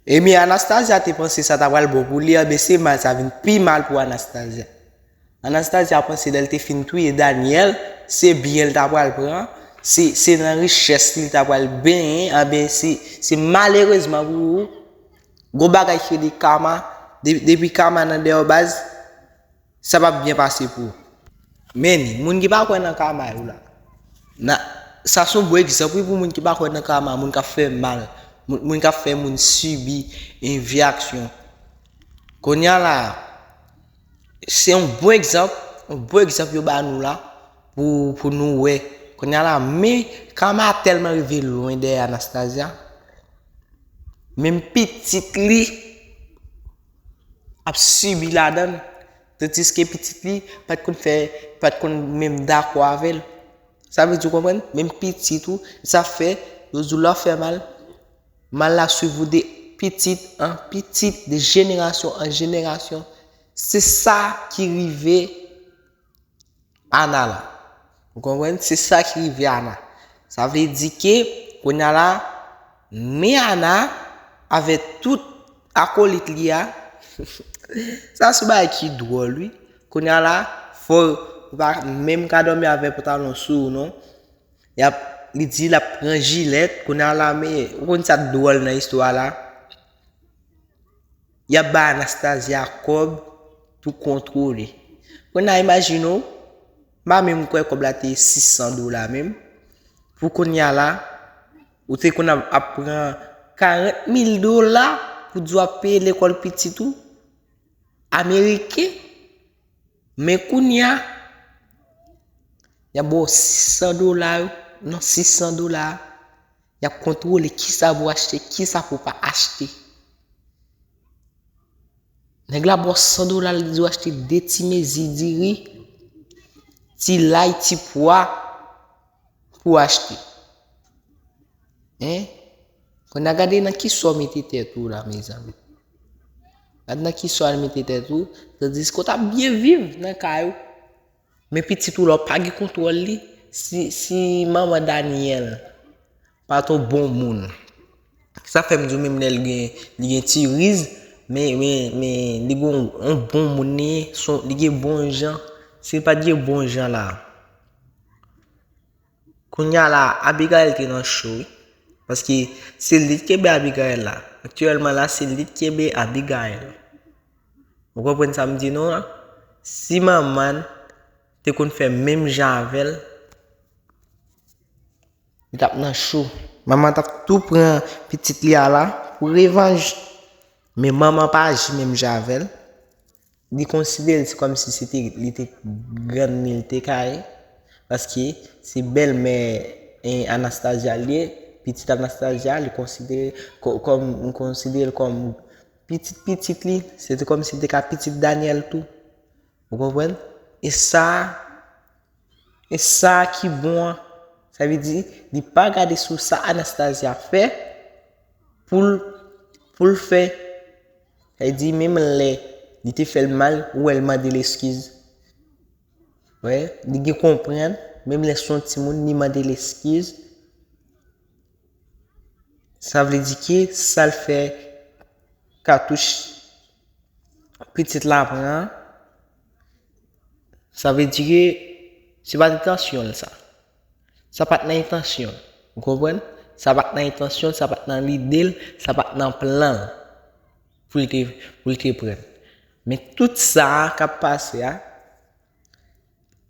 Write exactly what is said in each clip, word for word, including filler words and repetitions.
Ebyen, Anastasia te panse sa ta pral bon pou li, anben se mal sa vin pi mal pou Anastasia. Anastasia panse lè l te fin touye Daniel, se byen l ta pral pran, se, se nan richès li ta pral benyen, anben se, se malerezman pou ou, gon bagay ki rele kama, de- depi kama nan dèyè w baz, sa p ap byen pase pou ou. Men ni, moun ki pa kwè nan kama yo la. Na, sa se yon bon egzanp wi pou moun ki pa kwè nan kama, moun k ap fè mal, moun, moun k ap fè moun sibi envyaksyon. Kounye a la, se yon bon egzanp, yon bon egzanp yo ba nou la pou, pou nou wè. Kounye a la, men kama tèlman rive lwen dèyè Anastasia, menm pitit li ap sibi ladan l, tandiske pitit li pa t konn fè, pa t konn menm dakò avè l. Sa vle di, ou konprann? Menm pitit ou, sa fè, yo di w lè w fè mal, mal la swiv ou de pitit an pitit, de jenerasyon an jenerasyon. Se sa ki rive Ana la. Ou konprann? Se sa ki rive Ana. Sa vle di ke, kounye a la, men Ana avèk tout akolit li a, sa se bagay ki dwòl, wi. Kounye a la, fò ou pa menm ka dòmi avèk pantalon sou ou, non. Y ap, li di l ap pran jilèt, kounye a la, men, ou konn sa k dwòl nan istwa la? Y ap ba Anastasia kòb pou kontwole. Kounye a, imajine w, m pa menm kwè kòb la te sis san dola menm. Pou kounye a la, ou te konn ap, ap pran karant mil dola pou di w ap peye lekòl pitit ou, ameriken. Men kounye a, y ap ba w sis san dola yo, nan sis san dola a, y ap kontwole kisa pou w achte, kisa pou w pa achte. Nèg la ba w san dola, li di w achte de ti mezi diri, ti lay, ti pwa pou w achte. Hein? Kounye a gade nan ki sa w mete tèt ou la, mezanmi. Gade nan ki sa w al mete tèt ou, tandiske w t ap byen viv nan kay ou. Men pitit ou la, w pa gen kontwòl li. Si, si manman Daniel pa t yon bon moun, sa fè m di w menm lè l gen, li gen ti riz, men, men, men li gon, yon bon moun li ye, son, li gen bon jan. Si l pa t gen bon jan la, kounye a la, Abigail te nan cho, wi. Paske se li t kenbe Abigail la. Aktyèlman la, se li t kenbe Abigail. Ou konprann sa m di nou an? Si manman l te konn fè menm jan avè l, li t ap nan cho. Manman t ap tou pran pitit li a la pou revanj. Men manman pa aji menm jan avè l. Li konsidere l se kòmsi se te, li te grann li, li te ka ye. Paske se bèlmè, eh, Anastasia li ye, pitit Anastasia, li konsidere kò-, kòm, konsidere l kòm pitit pitit li, se te kòmsi li te ka pitit Daniel tou. Ou konprann? E sa, e sa ki bon an. Sa vle di, li pa gade sou sa Anastasia fè pou l, pou l fè. Sa vle di, menm lè li te fè l mal, ou wè l mande l eskiz. Wè, li gen konprann, menm lè se yon timoun, li mande l eskiz. Sa vle di ke sa l fè katouch pitit la pran an, sa vle di ke se pa t entansyon l sa. Sa pa t nan entansyon l. Ou konprann? Sa pa t nan entansyon l, sa pa t nan lide l, sa pa t nan plan l pou l te, pou l te pran l. Men tout sa a k ap pase a,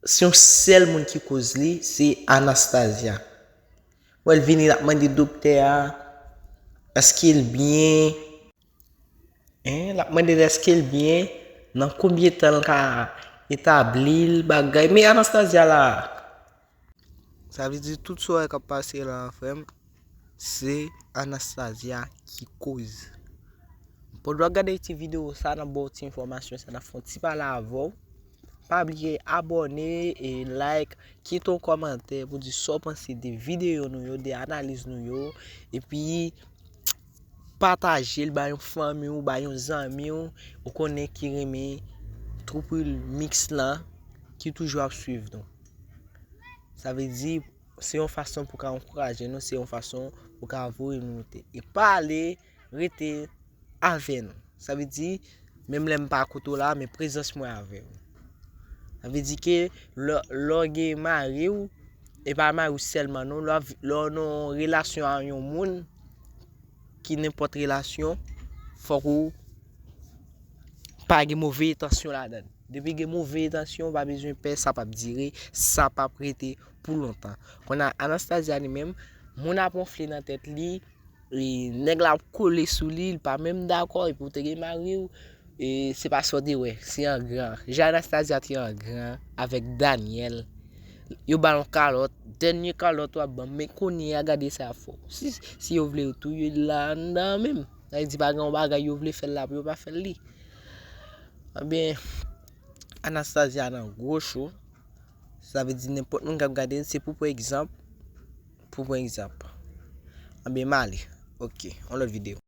se yon sèl moun ki koz li, se Anastasia. Wè l vini, l ap mande doktè a, èske l byen? Hein, l ap mande l èske l byen, nan konbyen tan l ka etabli l, bagay. Men Anastasia la, sa vle di tout sa w wè k ap pase la, frè m, se Anastasia ki koz. Pandan w ap gade ti videyo sa, n ap ba w ti enfòmasyon sa, n ap fè yon ti pale avè w. Pa bliye abòne e like, kite yon kòmantè pou di sa w panse de videyo nou yo, de analiz nou yo. Epi, pataje l ba yon fanmi w, ba yon zanmi w, ou konnen ki renmen Troupe Mix lan, ki toujou ap swiv nou. Sa vle di, se yon fason pou ka ankouraje nou, se yon fason pou ka voye nou moute. E pa ale rete avè nou. Sa vle di, menm lè m pa kote w la, men prezans mwen avè w. Sa vle di ke lè, lè w gen mari w, e pa mari w sèlman non, lè w, lè w nan yon relasyon a yon moun, ki nenpòt relasyon, fòk ou pa gen move entansyon ladan l. Depi gen move entansyon, ou pa bezwen pè, sa p ap dire, sa p ap rete pou lontan. Kounye a Anastasia li menm, moun ap wonfle nan tèt li, e nèg la ap kole sou li, li pa menm dakò, epi w te gen mari w, e se pa sa w te wè, se an gran. Jan Anastasia te an gran avèk Daniel, yo ba l yon kalòt, dènye kalòt w ap ban m, men kounye a gade sa fò. Si, si yo vle yo touye l la anndan menm. Sa vle di pa gen yon bagay yo vle fè l la pou yo pa fè l li. Ebyen, Anastasia nan gwo cho. Sa vle di nenpòt moun k ap gade l, se pou pran egzanp. Pou pran egzanp. Ebyen, m ale. Ok, yon lòt videyo.